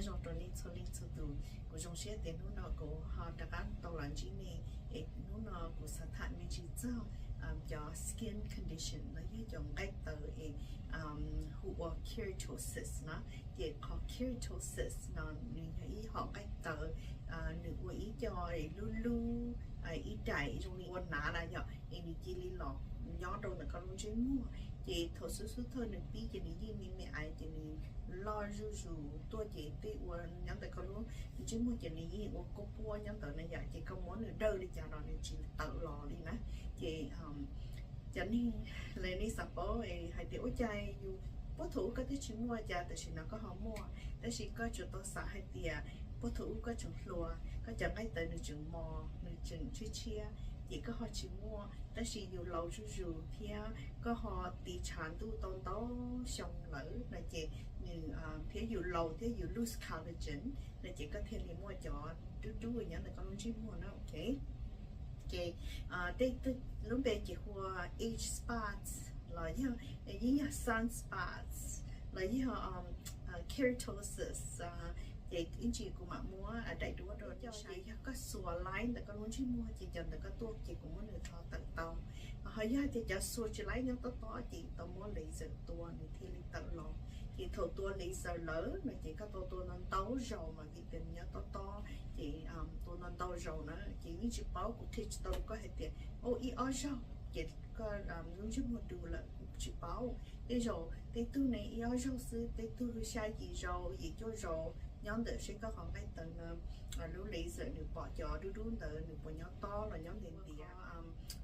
Zoo rau nej txhua leej txhua tus, kuv zoo siab tias hnub no kuv ho rov qab tau los ntsib nej. Es hnub no kuv xav tham me ntsis txog cov skin condition los yog cov nqaij tawv es hu ua keratosis no. Ces qhov keratosis no nws yog ib hom nqaij tawv, nws ua ib co lub lub ib daim zoo li ua nav na yom, es nws cia li los nyob rau ntawm koj lub ntsej muag. Ces thaum xub xub thawj nws pib ces nws yeej me me aiv ces nws loj zuj zus tuaj ces tej ua nyob ntawm koj lub ntsej muag ces nws yeej ua kuj puab nyob ntawd na yom. Ces koj muab nws dawj li cas los nws tsis tawm los li na. Ces cov neeg, nej xav paub hais tias ua cas yus puag thaum ub koj twb tsis muaj cas tam sim no koj ho muaj, tab sis koj tsuas tau xav hais tias puag thaum ub koj tseem hluas, koj cov nqaij tawv nws tseem mos, nws tseem tshiab tshiab, ces koj ho tsis muaj. Tab sis yus laus zuj zus thiab koj ho tiv tshav ntuj tau ntau xyoo lawm no ces nws, thiab yus laus thiab yus lose collagen no ces koj thiaj li muaj cov dub dub nyob ntawm koj lub ntsej muag na, ok. Ces tej lub npe ces hu ua age spots los yog, yeej yog sun spots los yog keratosis. Ces ib ntsis kuv mam muab daim duab rau nej saib. Yog koj xuas laib ntawm koj lub ntsej muag ces cov ntawd koj tuaj ces kuv muab nws rho tawm tau. Ho yog tias cov xuas tsis laib nyob tob tob ces tau muab laser tua nws thiaj li tawm los. Ces thaum tua laser lawm no ces koj tau tua ntau ntau zaus mas vim tias nws nyob tob tob ces tua ntau ntau zaus na ces yeej tsis paub. Kuv qhia tsis tau rau koj hais tias ib ob zaug ces koj lub ntsej muag du lawm, kuv tsis paub. Tej zaum tej tug ne ib ob zaug xwb, tej tug xya yim zaus yim cuaj zaus nyob ntawm seb koj qhov nqaij tawv no lub laser nws pom cov dub dub ntawd nws puas nyob tob los nyob ntiav ntiav.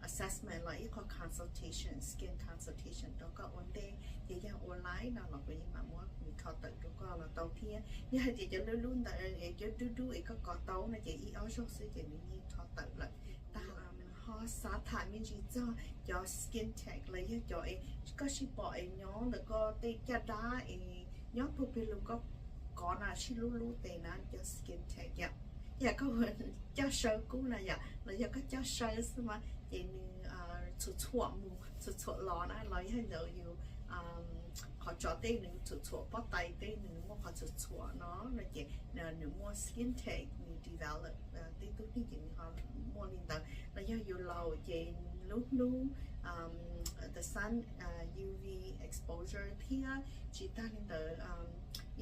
Assessment los ib qho consultation, skin consultation rau koj ua ntej. Ces yog ua laib no los kuv yeej mam muab nws rho tawm rau koj los tau thiab. Yog hais tias cov lub lub ntawd cov dub dub es koj kov tau no ces ib ob zaug xwb ces nws yeej rho tawm lawm. Tag ho xav tham me ntsis txog cov skin tag los yog cov es koj sib pom es nyob ntawm koj tej caj dab es nyob puag pem lug koj kov na sib lub lub tes na cov skin tag yom. Yog koj coj saw kub na yom los yog koj coj saw xwb mas ces nws txhuam txhuam mus txhuam txhuam los na los yog ntawd yus qhov tsos tej nws txhuam txhuam pob tais tej nws muaj qhov txhuam txhuam no no ces nws muaj skin tag nws develop. Tej tug neeg ces nws ho muaj li ntawd los yog yus laus ces lub hnub the sun U V exposure thiab tsis tag li ntawd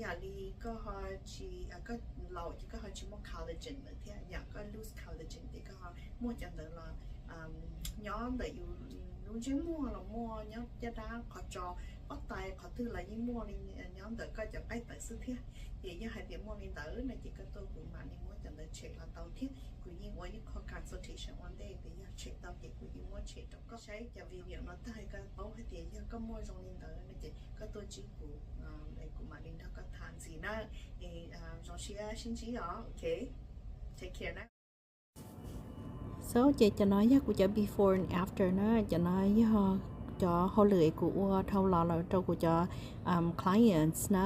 yam li koj ho tsis, koj laus ces koj ho tsis muaj collagen lawm thiab yam koj lose collagen ces koj ho muaj cov ntawd los nyob ntawm yus lub ntsej muag los muaj, nyob caj dab qhov tsos pob tais qhov twg los yeej muaj li, nyob ntawm koj cov nqaij tawv xwb thiab. Ces yog hais tias muaj li ntawd no ces koj tuaj kuv mam li muab cov ntawd tshem los tau thiab kuv yeej ua ib qho consultation ua ntej tias yog tshem tau ces kuv yeej muab tshem rau koj saib cov video no tag koj paub hais tias yog koj muaj zoo li ntawd no ces koj tuaj ntsib kuv, kuv mam li nrog koj tham ntxiv na. Zoo siab sib ntsib os, ok, take care na. So ces cov no yog kuv cov before and after na, cov no yog cov hauj lwm es kuv ua dhau los lawm rau kuv cov clients na.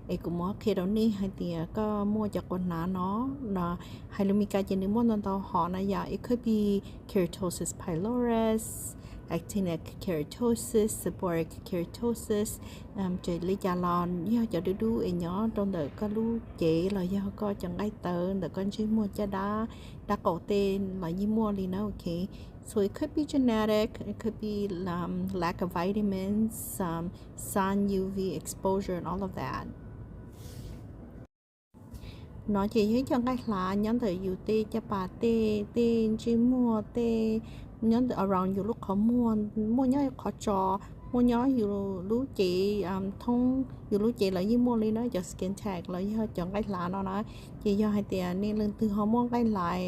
Es kuv muab qhia rau nej hais tias koj muaj cov quas hnav no, hais lus Meskas ces nws muaj ntau ntau hom na yom, it could be keratosis pilaris, actinic keratosis, seborrheic keratosis. Ces li cas los yog cov dub dub es nyob rau ntawm koj lub cev los yog koj cov nqaij tawv ntawm koj ntsej muag caj dab, dab qaum tej los yeej muaj li na, ok. So it could be genetic, it could be lack of vitamins, sun U V exposure and all of that. No ces yog ib co nqaij hlav nyob ntawm yus tej caj pas tej, tej ntsej muag tej, nyob ntawm around yus lub qhov muag, muaj nyob qhov tsos, muaj nyob yus lub cev, thoob yus lub cev los yeej muaj li na, cov skin tag los yog cov nqaij hlav no na. Ces yog hais tias nej leej twg ho muaj nqaij hlav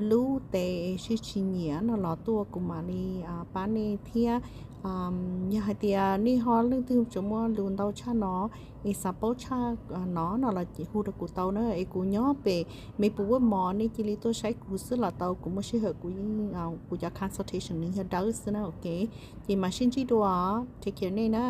lub tes sib tsis nyiam no los tuaj kuv mam li pab nej thiab. Yog hais tias nej ho leej twg tseem muaj lus ntau tshaj no, es xav paub tshaj no no los hu rau kuv tau na, es kuv nyob pem Maplewood Mall, nej cia li tuaj saib kuv xwb los tau, kuv muaj sij hawm kuv yeej, kuv cov consultation nws yog dawb xwb na, ok. Ces mam sib ntsib dua, take care nej na.